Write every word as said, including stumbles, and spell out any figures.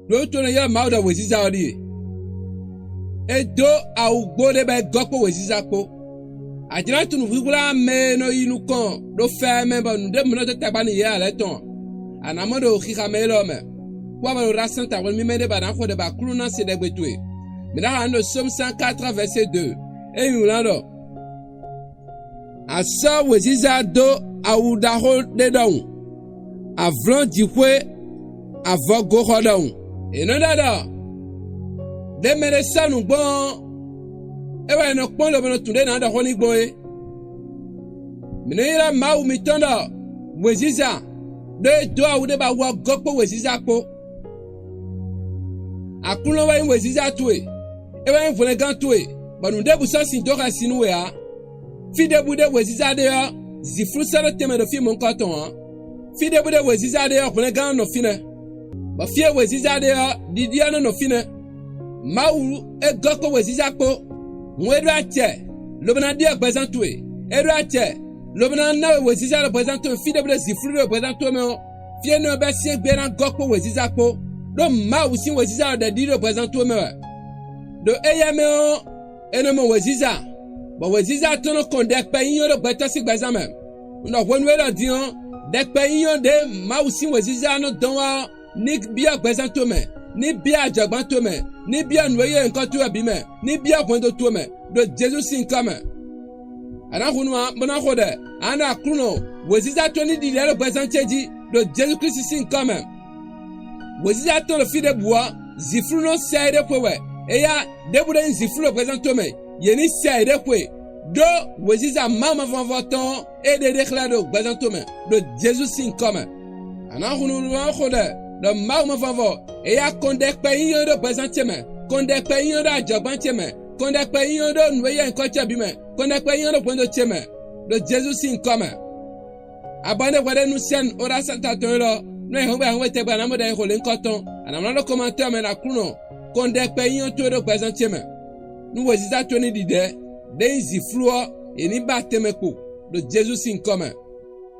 Nǔ e wútu è nɔ ylɔ́ Mawu ɖɔ wěziza ɔ́ ɖíe: é dó awu gbó ɖé bɔ é gɔ́ kpó wěziza kpó. A jlá tunwun hwíhwlá mɛ e nɔ yi nukɔn ɖo fɛ ɔ́ mɛ bɔ nǔɖé mlɔ́ dó tagba nú yě ǎ lɛ́ɛ tɔn ǎ, a nǎ mɔ ɖo xixa mɛ élɔ́ mɛ. Kpɔ́ bɔ ɖo ɖasán ta hwenu mímɛ́ ɖé bɔ a nǎ xo ɖɛ bɔ Aklúnɔ ná se ɖɛgbe towe. Mǐ ná xa nú ɖo Sómu cent quatre verset deux. É nyí wlán ɖɔ: A sɔ́ wěziza dó awu ɖaxó ɖé ɖɔhun, a vlɔ́n jǐxwé avɔgoxɔ ɖɔhun. È nɔ ɖɔ ɖɔ: ɖě mɛɖé sɔ́ nǔ gbɔn ɔ́, é wɛ è nɔ kpɔ́n lobo nɔ tunwun ɖě è nǎ ɖɔ xó n'i gbɔn é. Mǐ nɔ ylɔ́ Mawu mitɔn ɖɔ wěziza, ɖó é dó awu ɖé bɔ awu ɔ́ gɔ́ kpó wěziza kpó. Aklúnɔ wɛ nyí wěziza towe; é wɛ nyí hwlɛngán towe, bɔ nǔ ɖěbǔ sɔ́ sin dó xɛsi nú we ǎ. Fí ɖěbǔ ɖé wěziza ɖe ɔ́, zǐnflú sɔ́ ɖó tɛnmɛ ɖo fí mɔ̌hunkɔtɔn ǎ. Fí ɖěbǔ ɖé wěziza ɖe ɔ́, hwlɛngán nɔ fínɛ́, bɔ fí e wěziza ɖe ɔ́, ɖiɖí ɔ́ nɔ nɔ fínɛ́. Mawu e gɔ́ kpó wěziza kpó, hǔn é ɖó acɛ, lobo ná ɖyɔ́ gbɛzán towe; é ɖó acɛ, lobo ná ná we wěziza ɖo gbɛzán towe fí ɖěbǔ ɖé zǐnflú ɖo gbɛzán towe mɛ ɔ́, fí énɛ́ ɔ́ bɛ́ syɛ́n gbé ná gɔ́ kpó wěziza kpó, ɖó Mawu sín wěziza ɔ́ ɖɔ ɖiɖí ɖo gbɛzán towe mɛ wɛ. Ɖo éyɛ́ mɛ ɔ́, è nɔ mɔ wěziza, bɔ wěziza tɔn nɔ kɔn ɖɛkpɛ nyínyɔ́ ɖó gbɛtɔ́ sín gbɛzán mɛ. Un ɖɔ hwenu élɔ́ din ɔ́, ɖɛkpɛ nyínyɔ́ ɖě Mawu sín wěziza nɔ dɔn wá ɔ́, ní byɔ́ gbɛzán towe mɛ, ní byɔ́ ajɔ̌gbán towe mɛ, ní byɔ́ nǔ e ylɔ́ nyǐkɔ towe ɔ́ bǐ mɛ, ní byɔ́ hwɛndo towe mɛ, ɖo Jezu sín nyǐkɔ mɛ. A nǎ hun nú ǎ, bó ná xo ɖɛ: a nɔ Aklúnɔ, wěziza towe ní ɖiɖɛ ɖo gbɛzán ce jí, ɖo Jezu Klísu sín nyǐkɔ mɛ. Wěziza tɔn ɖo fí ɖěbǔ ɔ́, zǐnflú nɔ sɛ éɖée xwe wɛ; éyá, ɖěbǔ ɖé nyí zǐnflú ɖo gbɛzán towe mɛ; yě ní sɛ yěɖée xwe, ɖó wěziza Mawu mavɔmavɔ tɔn ɔ́, é ɖe ɖé xlɛ́ ɖo gbɛzán towe mɛ, ɖo Jezu sín nyǐkɔ mɛ. A nǎ hun nú nɔ xo ɖɛ ɖɔ Mawu mavɔmavɔ, éyá, kɔn ɖɛkpɛ nyínyɔ́ ɖó gbɛzán ce mɛ, kɔn ɖɛkpɛ nyínyɔ́ ɖó ajɔ̌gbán ce mɛ, kɔn ɖɛkpɛ nyínyɔ́ ɖó nǔ e ylɔ́ nyǐkɔ ce bǐ mɛ, kɔn ɖɛkpɛ nyínyɔ́ ɖó hwɛndo ce mɛ, ɖo Jezu sín nyǐkɔ mɛ. Abɔ̌nɛ́hwɛɖénúsɛ́n Oɖasátɔn élɔ́ nɔ nyi hɔngbɛ́ hɔngbɛ́ tɛgbɛ ná mɔ ɖɛ e xo lě nyǐkɔ tɔn, a nǎ mlɔ́ ɖó kɔnmatɔ́ mɛ ɖo Aklúnɔ, kɔn ɖɛkpɛ nyínyɔ́ towe ɖó gbɛzán ce mɛ, nú wěziza towe ní ɖi ɖɛ̌, ɖé nyí zǐnflú ɔ́, yě ní ba tɛnmɛ kpo, ɖo Jezu sín nyǐkɔ mɛ.